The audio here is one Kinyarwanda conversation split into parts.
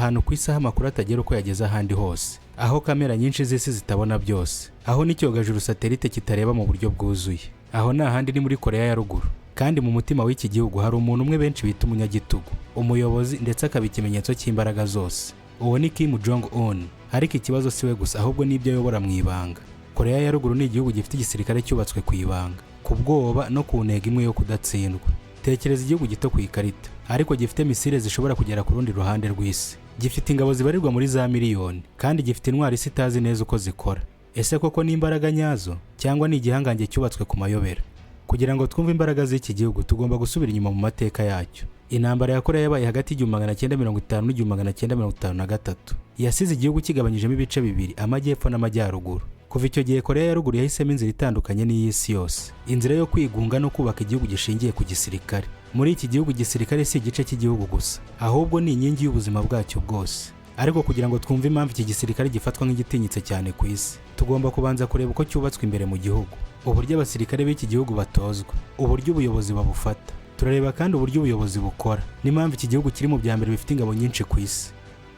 Ahantu ku isi aho amakuru atagera uko yageze ahandi hose, aho kamera nyinshi z'isi zitabona byose, aho n'icyogajuru satellite kitareba mu buryo bwuzuye. Aho ni ahandi, ni muri Koreya ya Ruguru. Kandi mu mutima w'iki gihugu hari umuntu umwe benshi bita umunyagitugu, umuyobozi, ndetse akaba ikimenyetso cy'imbaraga zose. Uwo ni Kim Jong Un. Ariko ikibazo si we gusa, ahubwo n'ibyo ayobora mu ibanga. Koreya ya Ruguru ni igihugu gifite igisirikare cyubatswe ku ibanga, ku bwoba no ku ntego imwe yo kudatsindwa. Tekereza igihugu gito ku ikarita, ariko gifite misile zishobora kugera ku rundi ruhande rw'isi, gifite ingabo zibarirwa muri za miliyoni, kandi gifite intwaro isi itazi neza uko zikora. Ese koko ni imbaraga nyazo, cyangwa ni igihangange cyubatswe ku mayobera? Kugira ngo twumve imbaraga z'iki gihugu, tugomba gusubira inyuma mu mateka yacyo. Intambara ya Koreya yabaye hagati y'1950 n'1953. Yasize igihugu kigabanyijemo ibice bibiri, amajyepfo n'amajyaruguru. Kuva icyo gihe, Koreya ya Ruguru yahisemo inzira itandukanye n'iy'isi yose, inzira yo kwigunga no kubaka igihugu gishingiye ku gisirikare. Muri iki gihugu, igisirikare si igice cy'igihugu gusa, ahubwo ni inkingi y'ubuzima bwacyo bwose. Ariko kugira ngo twumve impamvu iki gisirikare gifatwa nk'igitinyitse cyane ku isi, tugomba kubanza kureba uko cyubatswe imbere mu gihugu, uburyo abasirikare b'iki gihugu batozwa, uburyo ubuyobozi babufata. Turareba kandi uburyo ubuyobozi bukora n'impamvu iki gihugu kiri mu bya mbere bifite ingabo nyinshi ku isi.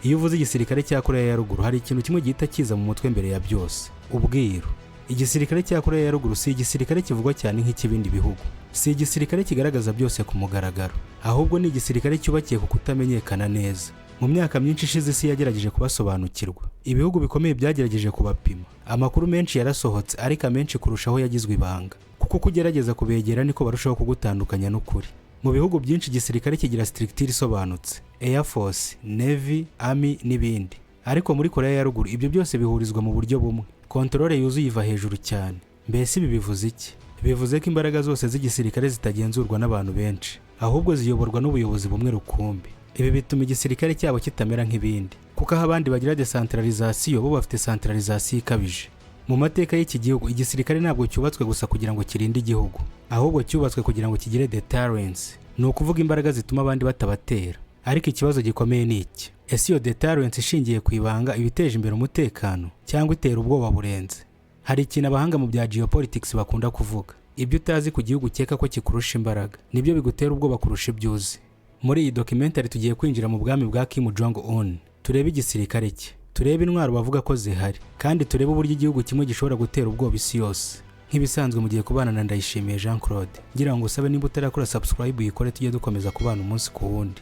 Iyo uvuze igisirikare cya Koreya ya Ruguru, hari ikintu kimwe gihita kiza mu mutwe mbere ya byose: ubwiru. Igisirikare cya Koreya ya Ruguru si igisirikare kivugwa cyane nk'icy'ibindi bihugu, si igisirikare kigaragaza byose ku mugaragaro, ahubwo ni igisirikare cyubakiye ku kutamenyekana neza. Mu myaka myinshi ishize, isi yagerageje kubasobanukirwa. Ibihugu bikomeye byagerageje kubapima. Amakuru menshi yarasohotse, ariko amenshi kurushaho yagizwe ibanga, kuko uko ugerageza kubegera niko barushaho kugutandukanya n'ukuri. Mu bihugu byinshi, igisirikare kigira structure isobanutse: Air Force, Navy, Army n'ibindi. Ariko muri Koreya ya Ruguru ibyo byose bihurizwa mu buryo bumwe. Contrôle yuzuye iva hejuru cyane. Mbese ibi bivuze iki? Bivuze ko imbaraga zose z'igisirikare zitagenzurwa n'abantu benshi, ahubwo ziyoborwa n'ubuyobozi bumwe rukumbi. Ibi bituma igisirikare cyabo kitamera nk'ibindi, kuko aho abandi bagira décentralisation, bo bafite centralisation ikabije. Mu mateka y'iki gihugu, igisirikare ntabwo cyubatswe gusa kugira ngo kirinde igihugu, ahubwo cyubatswe kugira ngo kigire deterrence, ni ukuvuga imbaraga zituma abandi batabatera. Ariko ikibazo gikomeye ni iki: ese iyo deterrence ishingiye ku ibanga iba iteje imbere umutekano, cyangwa itera ubwoba burenze? Hari ikintu abahanga mu bya geopolitics bakunda kuvuga: ibyo utazi ku gihugu ukeka ko kikurusha imbaraga nibyo bigutera ubwoba kurusha ibyo uzi. Muri iyi documentary tugiye kwinjira mu bwami bwa Kim Jong Un, turebe igisirikare cye, turebe intwaro bavuga ko zihari, kandi turebe uburyo igihugu kimwe gishobora gutera ubwoba isi yose. Nk'ibisanzwe, mugiye kubana na Ndayishimiye Jean Claude. Ngira ngo usabe, niba utarakora subscribe uyikore, tujye dukomeza kubana umunsi ku wundi.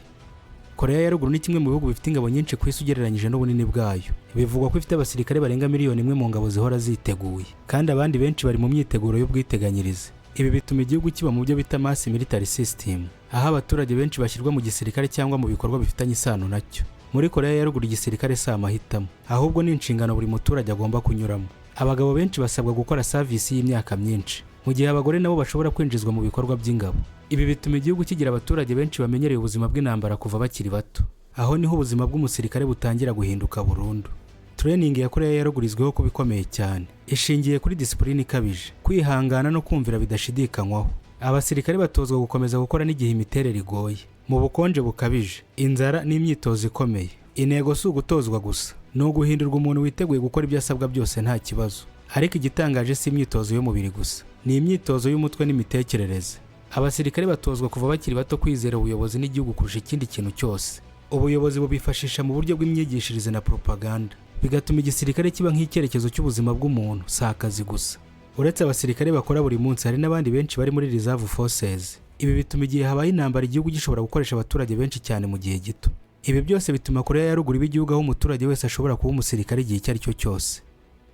Koreya ya Ruguru ni kimwe mu bihugu bifite ingabo nyinshi ku isi ugereranyije n'ubunini bwayo. Bivugwa ko ifite abasirikare barenga 1 miliyoni mu ngabo zihora ziteguye, kandi abandi benshi bari mu myiteguro y'ubwiteganyirize. Ibi bituma igihugu kiba mu byo bita mass military system, aho abaturage benshi bashyirwa mu gisirikare cyangwa mu bikorwa bifitanye isano nacyo. Muri Koreya ya Ruguru, igisirikare si amahitamo, ahubwo ni inshingano buri muturage agomba kunyuramo. Abagabo benshi basabwa gukora service y'imyaka myinshi, mu gihe abagore nabo bashobora kwinjizwa mu bikorwa by'ingabo. Ibi bituma igihugu kigira abaturage benshi bamenyereye ubuzima bw'intambara kuva bakiri bato. Aho niho ubuzima bw'umusirikare butangira guhinduka burundu. Training ya Koreya ya Ruguru izwiho kuba ikomeye cyane, ishingiye kuri discipline ikabije, kwihangana no kumvira bidashidikanywaho. Abasirikare batozwa gukomeza gukora n'igihe imiterere igoye, mu bukonje bukabije, inzara n'imyitozo ikomeye. Intego si ugutozwa gusa, ni uguhindurwa umuntu witeguye gukora ibyo asabwa byose nta kibazo. Ariko igitangaje si imyitozo y'umubiri gusa, ni imyitozo y'umutwe n'imitekerereze. Abasirikare batozwa kuva bakiri bato kwizera ubuyobozi n'igihugu kurusha ikindi kintu cyose. Ubuyobozi bubifashisha mu buryo bw'imyigishirize na propaganda, bigatuma igisirikare kiba nk'icyerekezo cy'ubuzima bw'umuntu, si akazi gusa. Uretse abasirikare bakora buri munsi, hari n'abandi benshi bari muri reserve forces. Ibi bituma igihe habaye intambara, igihugu gishobora gukoresha abaturage benshi cyane mu gihe gito. Ibi byose bituma Koreya ya Ruguru iba igihugu aho umuturage wese ashobora kuba umusirikare igihe icyo ari cyo cyose.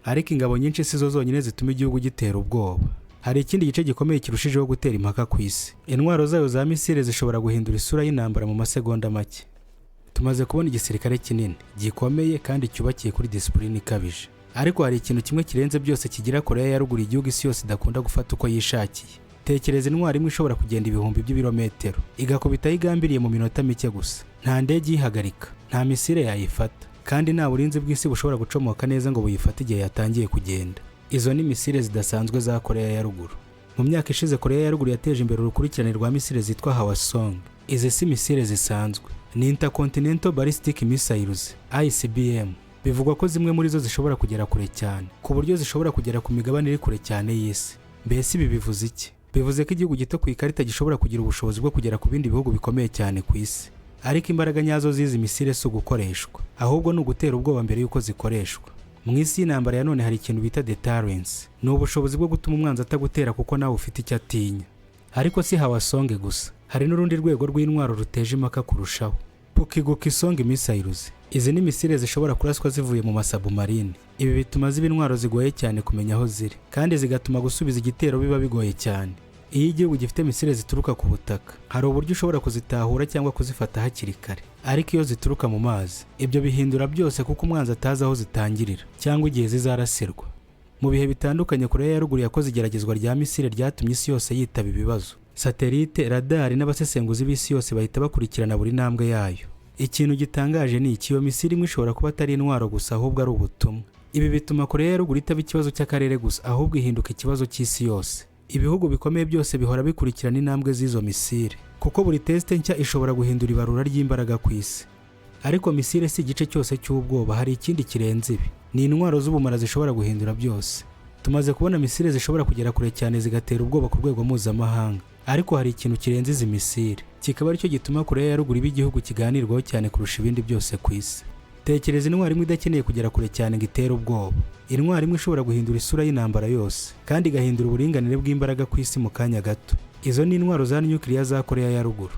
Ariko ingabo nyinshi si zo zonyine zituma igihugu gitera ubwoba. Hari ikindi gice gikomeye kirushijeho gutera impaka ku isi: intwaro zayo za misile zishobora guhindura isura y'intambara mu masegonda make. Tumaze kubona igisirikare kinini, gikomeye kandi cyubakiye kuri discipline ikabije. Ariko hari ikintu kimwe kirenze byose kigira Koreya ya Ruguru igihugu isi yose idakunda gufata uko yishakiye. Tekereza intwaro imwe ishobora kugenda ibihumbi by'ibirometero, igakubita aho igambiriye mu minota mike gusa. Nta ndege iyihagarika, nta misile yayifata, kandi nta burinzi bw'isi bushobora gucomoka neza ngo buyifate igihe yatangiye kugenda. Izo ni misile zidasanzwe za Koreya ya Ruguru. Mu myaka ishize, Koreya ya Ruguru yateje imbere urukurikirane rwa misile zitwa Hwasong. Izi si misile zisanzwe, ni Intercontinental Ballistic Missiles, ICBM. Bivugwa ko zimwe muri zo zishobora kugera kure cyane, ku buryo zishobora kugera ku migabane iri kure cyane y'isi. Mbese ibi bivuze iki? Bivuze ko igihugu gito ku ikarita gishobora kugira ubushobozi bwo kugera ku bindi bihugu bikomeye cyane ku isi. Ariko imbaraga nyazo z'izi misile si ugukoreshwa, ahubwo ni ugutera ubwoba mbere y'uko zikoreshwa. Mu isi y'intambara ya none hari ikintu bita deterrence. Ni ubushobozi bwo gutuma umwanzi atagutera kuko nawe ufite icyo atinya. Ariko si Hwasong gusa, hari n'urundi rwego rw'intwaro ruteje impaka kurushaho: Pukguksong missiles. Izi ni misile zishobora kuraswa zivuye mu masubmarine. Ibi bituma ziba intwaro zigoye cyane kumenya aho ziri, kandi zigatuma gusubiza igitero biba bigoye cyane. Iyo igihugu gifite misile zituruka ku butaka, hari uburyo ushobora kuzitahura cyangwa kuzifata hakiri kare. Ariko iyo zituruka mu mazi, ibyo bihindura byose, kuko umwanzi atazi aho zitangirira cyangwa igihe zizarasirwa. Mu bihe bitandukanye, Koreya ya Ruguru yakoze igeragezwa rya misile ryatumye isi yose yitaba ibibazo. Satelite, radari n'abasesenguzi b'isi yose bahita bakurikirana buri ntambwe yayo. Ikintu gitangaje ni iki: iyo misile imwe ishobora kuba atari intwaro gusa, ahubwo ari ubutumwa. Ibi bituma Koreya ya Ruguru itaba ikibazo cy'akarere gusa, ahubwo ihinduka ikibazo cy'isi yose. Ibihugu bikomeye byose bihora bikurikirana intambwe z'izo misile, kuko buri test nshya ishobora guhindura ibarura ry'imbaraga ku isi. Ariko misile si igice cyose cy'ubwoba. Hari ikindi kirenze ibi: ni intwaro z'ubumara zishobora guhindura byose. Tumaze kubona misile zishobora kugera kure cyane, zigatera ubwoba ku rwego mpuzamahanga. Ariko hari ikintu kirenze izi misile, kikaba aricyo gituma Koreya ya Ruguru iba igihugu kiganirwaho cyane kurusha ibindi byose ku isi. Tekereza intwaro imwe idakeneye kugera kure cyane ngo itere ubwoba, intwaro imwe ishobora guhindura isura y'intambara yose kandi igahindura uburinganire bw'imbaraga ku isi mu kanya gato. Izo ni intwaro za nyukiliya za Koreya ya Ruguru.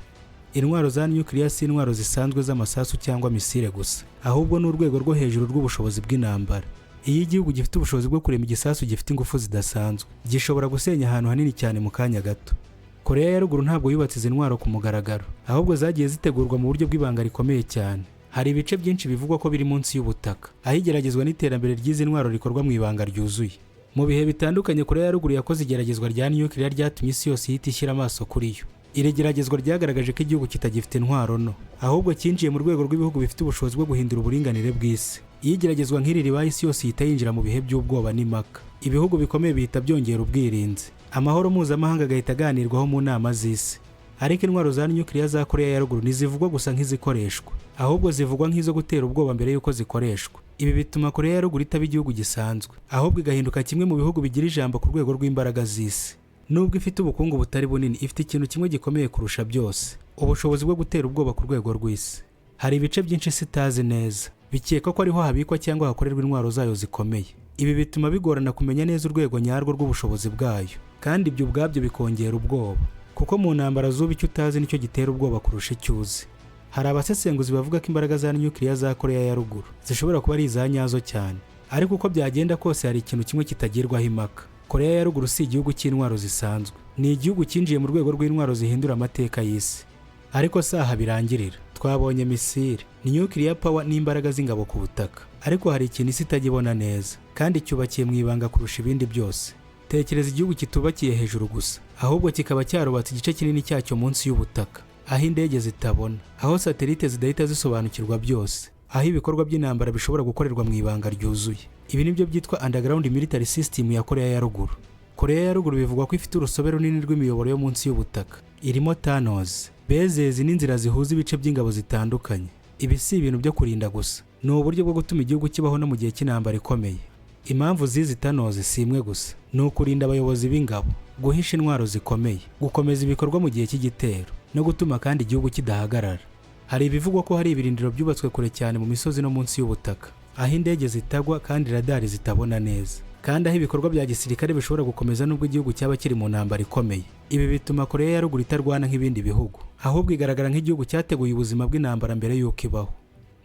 Intwaro za nyukiliya si intwaro zisanzwe z'amasasu cyangwa misile gusa, ahubwo ni urwego rwo hejuru rw'ubushobozi bw'intambara. Iyo igihugu gifite ubushobozi bwo kurema igisasu gifite ingufu zidasanzwe, gishobora gusenya ahantu hanini cyane mu kanya gato. Koreya ya Ruguru ntabwo yubatse izi ntwaro ku mugaragaro, ahubwo zagiye zitegurwa mu buryo bw'ibanga rikomeye cyane. Hari ibice byinshi bivugwa ko biri munsi y'ubutaka, aho igeragezwa n'iterambere ry'izi ntwaro rikorwa mu ibanga ryuzuye. Mu bihe bitandukanye, Koreya ya Ruguru yakoze igeragezwa rya nyukiliya ryatumye isi yose ihita ishyira amaso kuri yo. Iri geragezwa ryagaragaje ko igihugu kitagifite intwaro nto, ahubwo cyinjiye mu rwego rw'ibihugu bifite ubushobozi bwo guhindura uburinganire bw'isi. Iyo igeragezwa nk'iri ribaye, isi yose ihita yinjira mu bihe by'ubwoba n'impaka. Ibihugu bikomeye bihita byongera ubwirinzi, amahoro mpuzamahanga agahita aganirwaho mu nama z'isi. Ariko intwaro za nyukiliya za Koreya ya Ruguru ntizivugwa gusa nk'izikoreshwa, ahubwo zivugwa nk'izo gutera ubwoba mbere y'uko zikoreshwa. Ibi bituma Koreya ya Ruguru itaba igihugu gisanzwe, ahubwo igahinduka kimwe mu bihugu bigira ijambo ku rwego rw'imbaraga z'isi. Nubwo ifite ubukungu butari bunini, ifite ikintu kimwe gikomeye kurusha byose: ubushobozi bwo gutera ubwoba ku rwego rw'isi. Hari ibice byinshi isi itazi neza, bikekwa ko ariho habikwa cyangwa hakorerwa intwaro zayo zikomeye. Ibi bituma bigorana kumenya neza urwego nyarwo rw'ubushobozi bwayo, kandi ibyo ubwabyo bikongera ubwoba, kuko mu ntambara z'ubu icyo utazi nicyo gitera ubwoba kurusha icyo uzi. Hari abasesenguzi bavuga ko imbaraga za nyukiliya za Koreya ya Ruguru zishobora kuba ari iza nyazo cyane. Ariko uko byagenda kose, hari ikintu kimwe kitagirwaho impaka: Koreya ya Ruguru si igihugu cy'intwaro zisanzwe, ni igihugu cyinjiye mu rwego rw'intwaro zihindura amateka y'isi. Ariko si aha birangirira. Twabonye misile ni nuclear power n'imbaraga z'ingabo ku butaka, ariko hari ikintu isi itajya ibona neza kandi cyubakiye mu ibanga kurusha ibindi byose. Tekereza igihugu kitubakiye hejuru gusa, ahubwo kikaba cyarubatse igice kinini cyacyo munsi y'ubutaka, aho indege zitabona, aho satelite zidahita zisobanukirwa byose, aho ibikorwa by'intambara bishobora gukorerwa mu ibanga ryuzuye. Ibi nibyo byitwa underground military system ya Koreya ya Ruguru. Koreya ya Ruguru bivugwa ko ifite urusobe runini rw'imiyoboro yo munsi y'ubutaka, irimo tunnels, bases n'inzira zihuza ibice by'ingabo zitandukanye. Ibi si ibintu byo kurinda gusa, ni uburyo bwo gutuma igihugu kibaho no mu gihe cy'intambara ikomeye. Impamvu z'izi tunnels si imwe gusa: ni ukurinda abayobozi b'ingabo, guhisha intwaro zikomeye, gukomeza ibikorwa mu gihe cy'igitero no gutuma kandi igihugu kidahagarara. Hari ibivugwa ko hari ibirindiro byubatswe kure cyane mu misozi no munsi y'ubutaka, aho indege zitagwa kandi radari zitabona neza, kandi aho ibikorwa bya gisirikare bishobora gukomeza nubwo igihugu cyaba kiri mu ntambara ikomeye. Ibi bituma Koreya ya Ruguru itarwana nk'ibindi bihugu, ahubwo igaragara nk'igihugu cyateguye ubuzima bw'intambara mbere y'uko ibaho.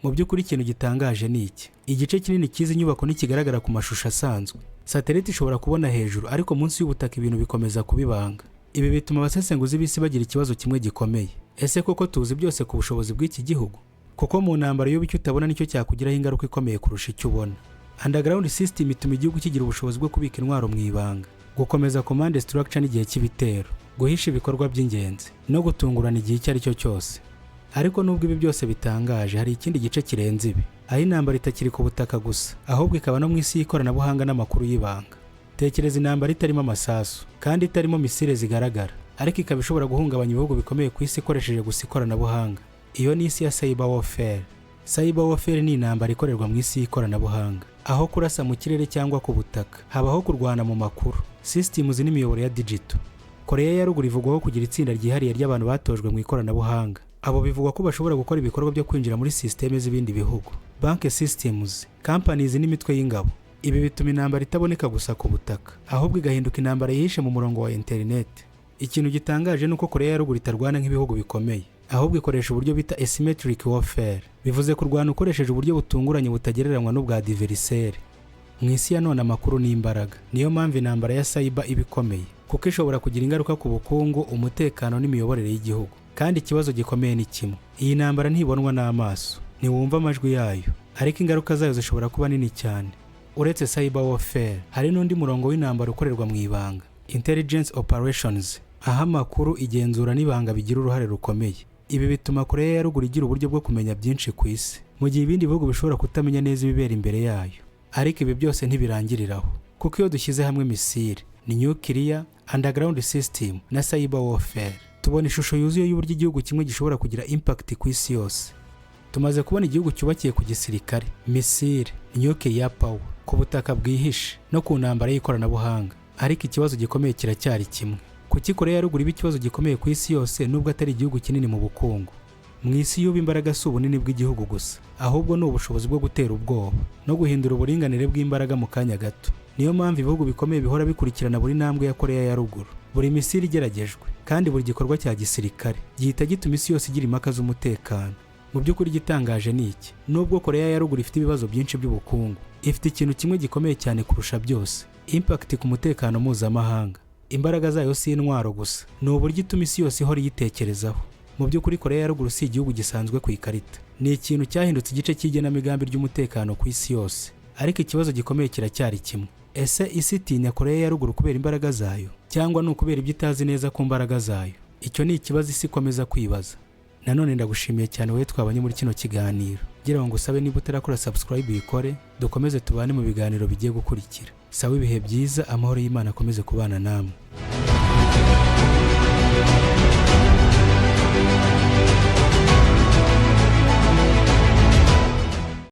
Mu by'ukuri, ikintu gitangaje ni iki: igice kinini cy'izi nyubako ntikigaragara ku mashusho asanzwe. Satelite ishobora kubona hejuru, ariko munsi y'ubutaka ibintu bikomeza kuba ibanga. Ibi bituma abasesenguzi b'isi bagira ikibazo kimwe gikomeye: ese koko tuzi byose ku bushobozi bw'iki gihugu? Kuko mu ntambara y'ubu, icyo utabona nicyo cyakugiraho ingaruka ikomeye kurusha icyo ubona. Underground system ituma igihugu kigira ubushobozi bwo kubika intwaro mu ibanga, gukomeza command structure n'igihe cy'ibitero, guhisha ibikorwa by'ingenzi no gutungurana igihe icyo ari cyo cyose. Ariko nubwo ibi byose bitangaje, hari ikindi gice kirenze ibi, aho intambara itakiri ku butaka gusa, ahubwo ikaba no mu isi y'ikoranabuhanga n'amakuru y'ibanga. Tekereza intambara itarimo amasasu kandi itarimo misile zigaragara, ariko ikaba ishobora guhungabanya ibihugu bikomeye ku isi ikoresheje gusa ikoranabuhanga. Iyo ni isi ya cyber warfare. Cyber warfare ni intambara ikorerwa mu isi y'ikoranabuhanga. Aho kurasa mu kirere cyangwa ku butaka, habaho kurwana mu makuru, systems n'imiyoboro ya digital. Koreya ya Ruguru ivugwaho kugira itsinda ryihariye ry'abantu batojwe mu ikoranabuhanga. Abo bivugwa ko bashobora gukora ibikorwa byo kwinjira muri sisiteme z'ibindi bihugu, bank systems, companies n'imitwe y'ingabo. Ibi bituma intambara itaboneka gusa ku butaka, ahubwo igahinduka intambara yihishe mu murongo wa interineti. Ikintu gitangaje ni uko Koreya ya Ruguru itarwana nk'ibihugu bikomeye, ahubwo ikoresha uburyo bita asymmetric warfare, bivuze kurwana ukoresheje uburyo butunguranye butagereranywa n'ubwa adversaire. Mu isi ya none, amakuru ni imbaraga. Niyo mpamvu intambara ya cyber iba ikomeye, kuko ishobora kugira ingaruka ku bukungu, umutekano n'imiyoborere y'igihugu. Kandi ikibazo gikomeye ni kimwe: iyi ntambara ntibonwa n'amaso, ntiwumva amajwi yayo, ariko ingaruka zayo zishobora kuba nini cyane. Uretse cyber warfare, hari n'undi murongo w'intambara ukorerwa mu ibanga, intelligence operations, aho amakuru, igenzura n'ibanga bigira uruhare rukomeye. Ibi bituma Koreya ya Ruguru igira uburyo bwo kumenya byinshi ku isi, mu gihe ibindi bihugu bishobora kutamenya neza ibibera imbere yayo. Ariko ibi byose ntibirangiriraho, kuko iyo dushyize hamwe missile, ni nuclear, underground system na cyber warfare, tubona ishusho yuzuye y'uburyo igihugu kimwe gishobora kugira impact ku isi yose. Tumaze kubona igihugu cyubakiye ku gisirikare, missile, nuclear power, ku butaka bwihishe no ku ntambara y'ikoranabuhanga. Ariko ikibazo gikomeye kiracyari kimwe: kuki Koreya ya Ruguru iba ikibazo gikomeye ku isi yose, nubwo atari igihugu kinini mu bukungu? Mu isi y'ubu, imbaraga si ubunini bw'igihugu gusa, ahubwo ni ubushobozi bwo gutera ubwoba no guhindura uburinganire bw'imbaraga mu kanya gato. Niyo mpamvu ibihugu bikomeye bihora bikurikirana buri ntambwe ya Koreya ya Ruguru. Buri missile igeragejwe kandi buri gikorwa cya gisirikare gihita gituma isi yose igira impaka z'umutekano. Mu by'ukuri, igitangaje ni iki: nubwo Koreya ya Ruguru ifite ibibazo byinshi by'ubukungu, ifite ikintu kimwe gikomeye cyane kurusha byose: impact ku mutekano mpuzamahanga. Imbaraga zayo si intwaro gusa, ni uburyo ituma isi yose ihora iyitekerezaho. Mu by'ukuri, Koreya ya Ruguru si igihugu gisanzwe ku ikarita, ni ikintu cyahindutse igice cy'igenamigambi ry'umutekano ku isi yose. Ariko ikibazo gikomeye kiracyari kimwe: ese isi itinya Koreya ya Ruguru kubera imbaraga zayo, cyangwa ni ukubera ibyo itazi neza ku mbaraga zayo? Icyo ni ikibazo isi ikomeza kwibaza. Nanone ndagushimiye cyane wowe twabanye muri kino kiganiro. Ngira ngo usabe, niba utarakora subscribe uyikore, dukomeze tubane mu biganiro bigiye gukurikira. Sawa, ibihe byiza, amahoro y'Imana akomeze kubana namwe.